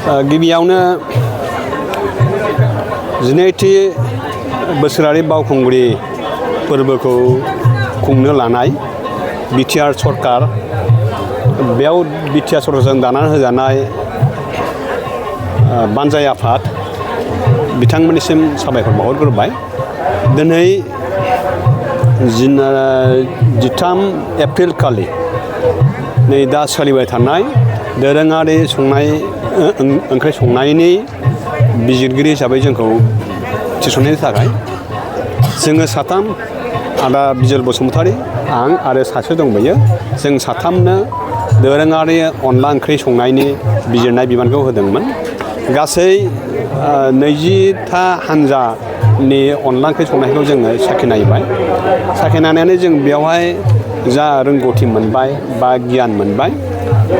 गिबियावनो जिनैथि बोसोरारि बावखुंग्रि फोरबोखौ खुंनो लानाय बिटिआर सरकार बेयाव बिटिआर सरकारजों दानानै होजानाय बानजाय आफाद बिथांमोननिसिम साबायखर बावहरग्रोबाय। दिनै 13 एप्रिल खालि नै दा सोलिबाय थानाय दोरोङारि ओंख्रि संनायनि बिजिरगिरि हिसाबै जोंखौ थिसननायनि थाखाय जोङो साथाम आदा बिजल बसुमतारी आं आरो सासे दंबायो जों साथामनो दोरोङारि अनला ओंख्रि संनायनि बिजिरनाय बिबानखौ होदोंमोन। गासै 20था हान्जानि अनला ओंख्रि संनायखौ जोङो साखिनायबाय। साखिनायनानै जों बेवहाय जा रोंगौथि मोनबाय बा गियान मोनबाय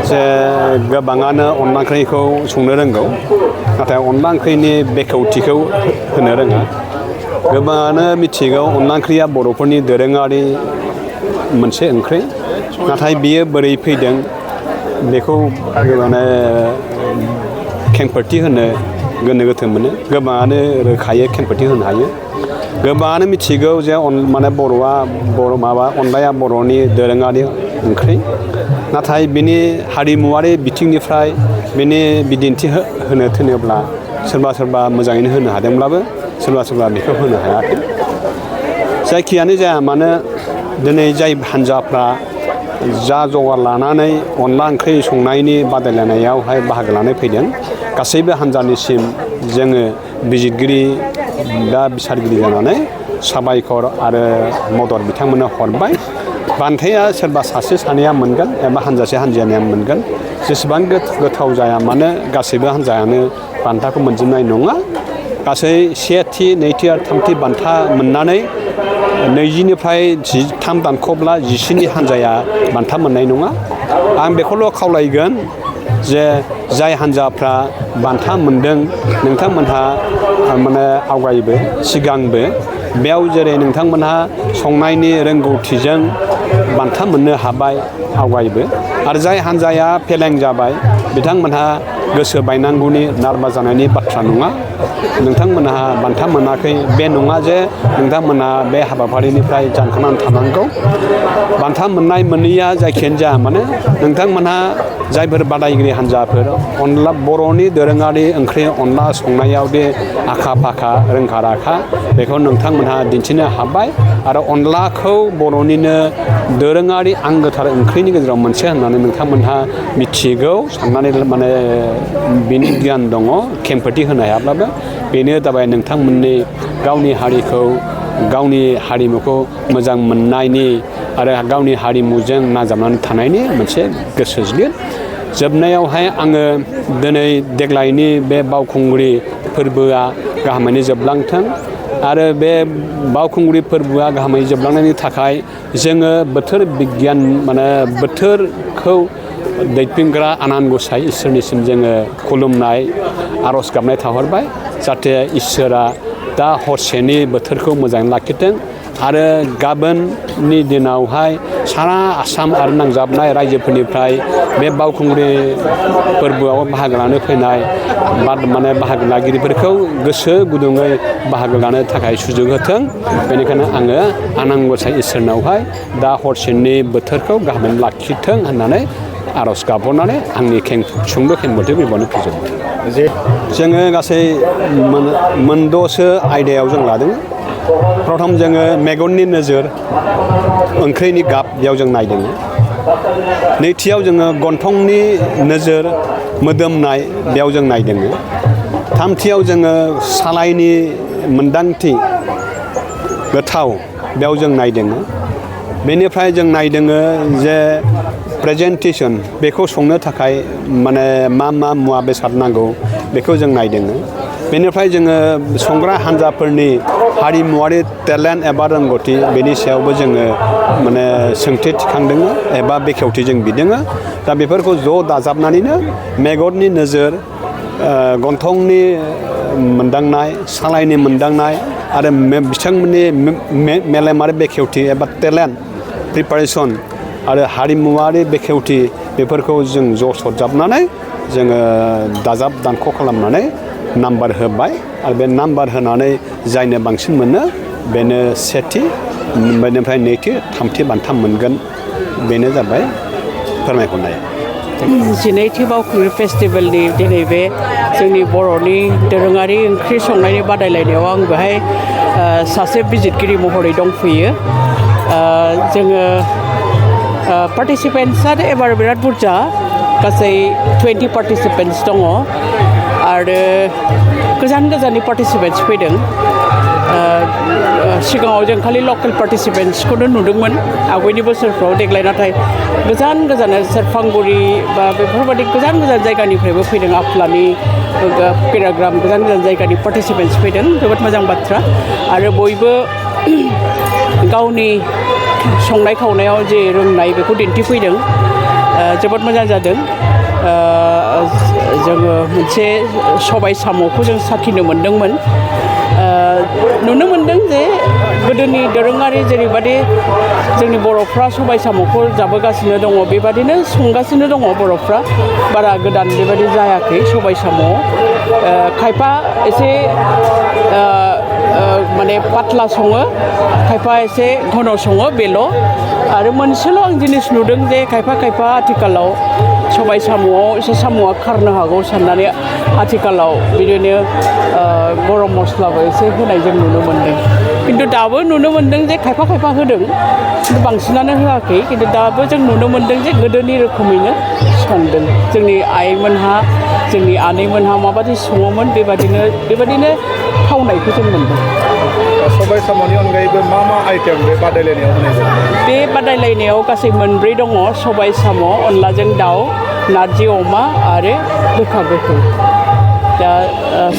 जे गोबाङानो अनला ओंख्रिखौ संनो रोंगौ नाथाय अनला ओंख्रिनि बेखेवथिखौ होनो रोङा। गोबाङानो मिथिगौ अनला ओंख्रिया बर'फोरनि दोरोङारि मोनसे ओंख्रि, नाथाय बियो बोरै फैदों बेखौ माने खेंफोरथि होनो गोनो गोथो मोनो। गोबाङानो रोखायै खेंफोरथि होनो हायो। गोबाङानो मिथिगौ जे अनलाया बर'नि दोरोङारि ओंख्रि, नाथाय बिनि हारिमुवारि बिथिंनिफ्राय बिनि बिदिन्थि होनो थिनोब्ला सोरबा मोजाङैनो होनो हादोंब्लाबो सोरबा बेखौ होनो हायाखै। जायखियानो जाया मानो दिनै जाय हान्जाफ्रा जा जगार लानानै अनला ओंख्रि संनायनि बादायलायनायावहाय बाहागो लानो फैदों गासैबो हान्जानिसिम जोङो बिजिरगिरि बा बिसारगिरि जानानै साबायखर आरो मदद बिथांमोननो हरबाय। बान्थाया सोरबा सासे सानैया मोनगोन एबा हान्जासे हान्जाया मोनगोन। जेसेबां गोथाव जाया मानो गासैबो हान्जायानो बान्थाखौ मोनजोबनाय नङा। गासै 1थि 2थि आरो 3थि बान्था मोननानै 20निफ्राय 13 दानख'ब्ला 10नि हान्जाया बान्था मोननाय नङा। आं बेखौल' खावलायगोन जे जाय हान्जाफ्रा बान्था मोनदों नोंथांमोनहा माने आवगायबो सिगांबो बेयाव जेरै नोंथांमोनहा संनायनि रोंगौथिजों बान्था मोननो हाबाय आवगायबो, आरो जाय हान्जाया फेलें जाबाय बिथांमोनहा गोसो बायनांगौनि नारभास जानायनि बाथ्रा नङा। नोंथांमोनहा बान्था मोनाखै बे नङा जे नोंथांमोनहा बे हाबाफारिनिफ्राय जानखांनानै थानांगौ। बान्था मोननाय मोनैया जायखियानो जाया मानो नोंथांमोनहा जायफोर बादायगिरि हान्जाफोर बर'नि दोरोङारि ओंख्रि अनला संनायाव बे आखा फाखा रोंखा राखा बेखौ नोंथांमोनहा दिन्थिनो हाबाय। आरो अनलाखौ बर'निनो दोरोङारि आंगोथार ओंख्रिनि गेजेराव मोनसे होननानै नोंथांमोनहा मिथिगौ साननानै माने बिनि गियान दङ। खेंफोरथि होनो हायाब्लाबो बेनो जाबाय नोंथांमोननि गावनि हारिखौ गावनि हारिमुखौ मोजां मोननायनि आरो गावनि हारिमुजों नाजाबनानै थानायनि मोनसे गोसो जिलिर। जोबनायावहाय आङो दिनै देग्लायनि बे बावखुंग्रि फोरबोआ गाहामैनो जोबलांथों आरो बे बावखुंग्रि फोरबोआ गाहामै जोबलांनायनि थाखाय जोङो बोथोर बिगियान माने बोथोरखौ दैदेनग्रा आनान गसाइ इसोरनिसिम जोङो खुलुमनाय आर'ज गाबनाय थाहरबाय जाहाथे इसोरा दा हरसेनि बोथोरखौ मोजाङै लाखिथों आरो गाबोननि दिनावहाय सारा आसाम आरो नांजाबनाय रायजोफोरनिफ्राय बे बावखुंग्रि फोरबोआव बाहागो लानो फैनाय बाहागो लागिरिफोरखौ गोसो गुदुङै बाहागो लानो थाखाय सुजुग होथों। बेनिखायनो आङो आनान गसाइ इसोरनावहाय दा हरसेनि बोथोरखौ गाहामै लाखिथों होननानै आर'ज गाबहरनानै आंनि सुंद' खेंफोरथि बिबानखौ फोजोबबाय। जोङो गासै मोनद'सो आयदायाव जों लादों। प्रथम जोङो मेगननि नोजोर ओंख्रिनि गाब बेयाव जों नायदों। नैथियाव जोङो गन्थंनि नोजोर मोदोमनाय बेयाव जों नायदों। थामथियाव जोङो सालायनि मोन्दांथि गोथाव बेयाव जों नायदों। बेनिफ्राय जों नायदों जे प्रेजेन्टेसन बेखौ संनो थाखाय माने मा मुवा बेसाद नांगौ बेखौ जों नायदों। बेनिफ्राय जोङो संग्रा हान्जाफोरनि हारिमुवारि टेलेन्ट एबा रोंगौथि बेनि सायावबो जोङो माने सोंथि थिखांदों एबा बेखेवथि जों बिदों। दा बेफोरखौ ज' दाजाबनानैनो मेगननि नोजोर गन्थंनि मोन्दांनाय सालायनि मोन्दांनाय आरो बिथांमोननि मेलेमारि बेखेवथि एबा टेलेन्ट प्रिपारेसन आरो हारिमुवारि बेखेवथि बेफोरखौ जों ज' सरजाबनानै जोङो दाजाब दानख' खालामनानै नाम्बार होबाय आरो बे नाम्बार होनानै जायनो बांसिन मोनो बेनो सेथि बेनिफ्राय नैथि थामथि बान्था मोनगोन बेनो जाबाय फोरमायहरनाय जिनैथि बावखुंग्रि फेस्टिभेलनि दिनै बे जोंनि बर'नि दोरोङारि ओंख्रि संनायनि बादायलायनायाव आं बेहाय सासे बिजिरगिरि महरै दंफैयो जोङो पार्टिसिपेन्ट्सआ एबार बिराद बुरजा गासै 20 पार्टिसिपेन्ट्स दङ आरो गोजान गोजाननि पार्टिसिपेन्ट्स फैदों सिगाङाव जों खालि लकेल पार्टिसिपेन्ट्सखौनो नुदोंमोन आवगायनि बोसोरफ्राव देग्लाय नाथाय गोजान गोजान सेरफांगुरि बा बेफोरबायदि गोजान गोजान जायगानिफ्रायबो फैदों आफलानि पेराग्राम गोजान गोजान जायगानि पार्टिसिपेन्ट्स फैदों जोबोद मोजां बाथ्रा आरो बयबो गावनि संनाय खावनायाव जे रोंनाय बेखौ दिन्थिफैदों जोबोद मोजां जादों जोङो मोनसे सबाय साम'खौ जों साखिनो मोन्दोंमोन नुनो मोन्दों जे गोदोनि दोरोङारि जेरैबादि जोंनि बर'फ्रा सबाय साम'खौ जाबोगासिनो दङ बेबादिनो संगासिनो दङ बर'फ्रा बारा गोदान बेबादि जायाखै सबाय साम' खायफा एसे माने पातला सङो खायफा एसे घन सङो बेल' आरो मोनसेल' आं जिनिस नुदों जे खायफा खायफा आथिखालाव सबाय साम'आव एसे साम'आ खारनो हागौ साननानै आथिखालाव बिदिनो गरम मस्लाबो एसे होनाय जों नुनो मोन्दों खिन्थु दाबो नुनो मोन्दों जे खायफा खायफा होदों खिन्थु बांसिनानो होआखै खिन्थु दाबो जों नुनो मोन्दों जे गोदोनि रोखोमैनो संदों जोंनि आइमोनहा जोंनि आनैमोनहा माबादि सङोमोन बेबादिनो थावनायखौ जों मोन्दों सबाय साम'नि अनगायैबो मा मा आइटेम बे बादायलायनायाव होनाय जादों बे बादायलायनायाव गासै मोनब्रै दङ सबाय साम' अनलाजों दाउ नारजि अमा आरो गोखा गोखै दा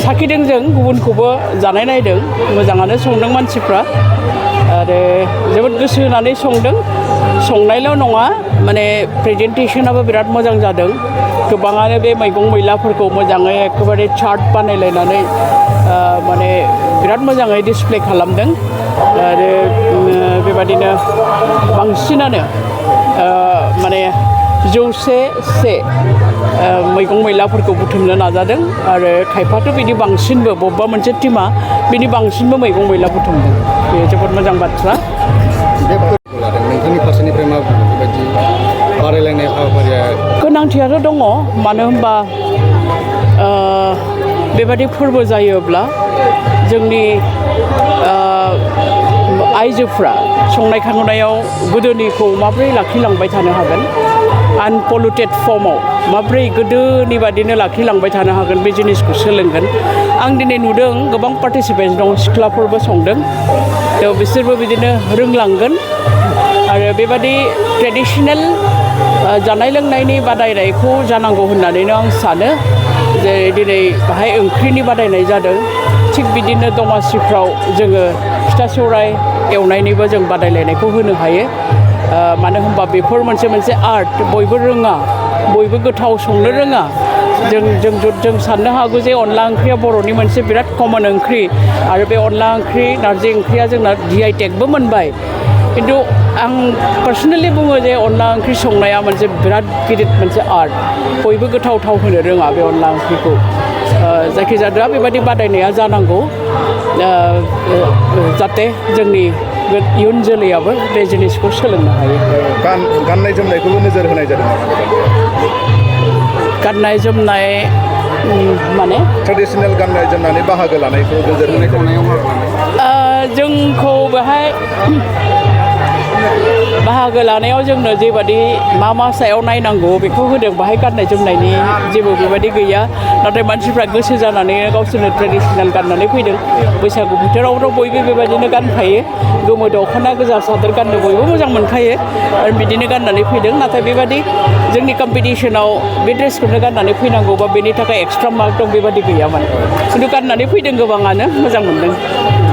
साखिदों जों गुबुनखौबो जानाय नायदों मोजाङानो संदों मानसिफ्रा आरो जोबोद गोसो होनानै संदों संनायल' नङा माने प्रेजेन्टेसनाबो बिराद मोजां जादों गोबाङानो बे मैगं मैलाफोरखौ मोजाङै एखेबारे चार्ट बानायलायनानै माने बिराद मोजाङै डिसप्ले खालामदों आरो बेबादिनो बांसिनानो माने 100 मैगं मैलाफोरखौ बुथुमनो नाजादों आरो खायफाथ' बिदि बांसिनबो बबेबा मोनसे टिमा बिनि बांसिनबो मैगं मैला बुथुमदों बे जोबोद मोजां बाथ्रा नोंथांनि फारसेनिफ्राय मा बुङो बेबायदि बादायलायनाय हाबाफारिया गोनांथियाथ' दङ मानो होनबा बेबादि फोरबो जायोब्ला जोंनि आइजोफ्रा संनाय खावनायाव गोदोनिखौ माबोरै लाखिलांबाय थानो हागोन आनपलिउटेड फर्माव माबोरै गोदोनि बादिनो लाखिलांबाय थानो हागोन बे जिनिसखौ सोलोंगोन आं दिनै नुदों गोबां पार्टिसिपेन्ट दं सिख्लाफोरबो संदों थ' बिसोरबो बिदिनो रोंलांगोन आरो बेबादि ट्रेडिसनेल जानाय लोंनायनि बादायनायखौ जानांगौ होननानैनो आं सानो जेरै दिनै बाहाय ओंख्रिनि बादायनाय जादों थिग बिदिनो दमासिफ्राव जोङो फिथा सौराय एवनायनिबो जों बादायलायनायखौ होनो हायो मानो होनबा बेफोर मोनसे आर्ट बयबो रोङा बयबो गोथाव संनो रोङा जों साननो हागौ जे अनला ओंख्रिया बर'नि मोनसे बिराद कमन ओंख्रि आरो बे अनला ओंख्रि नारजि ओंख्रिया जोंना GI टेगबो मोनबाय खिन्थु आं पार्सनेलि बुङो जे अनला ओंख्रि संनाया मोनसे बिराद गिदिर मोनसे आर्ट बयबो गोथाव होनो रोङा बे अनला ओंख्रिखौ जायखिजाया बेबायदि बादायनाया जानांगौ जाहाथे जोंनि इयुन जोलैयाबो बे जिनिसखौ सोलोंनो हायो गाननाय जोमनायखौबो नोजोर होनाय जादों गाननाय जोमनाय माने ट्रेडिसनेल गाननाय जोमनानै बाहागो लानायखौ नोजोर होनाय जोंखौ बेहाय बाहागो लानायाव जोंनो जेबादि मा सायाव नायनांगौ बेखौ होदों बाहाय गाननाय जोमनायनि जेबो बेबायदि गैया नाथाय मानसिफ्रा गोसो जानानै गावसोरनो ट्रेडिसनेल गाननानै फैदों बैसागु बोथोरावथ' बयबो बेबायदिनो गानखायो गोमो दख'ना गोजा सादोर गाननो बयबो मोजां मोनखायो आरो बिदिनो गाननानै फैदों नाथाय बेबादि जोंनि कम्पिटिसनाव बे ड्रेसखौनो गाननानै फैनांगौ बा बेनि थाखाय एक्सट्रा मार्क दं बेबादि गैयामोन खिन्थु गाननानै फैदों गोबाङानो मोजां मोनदों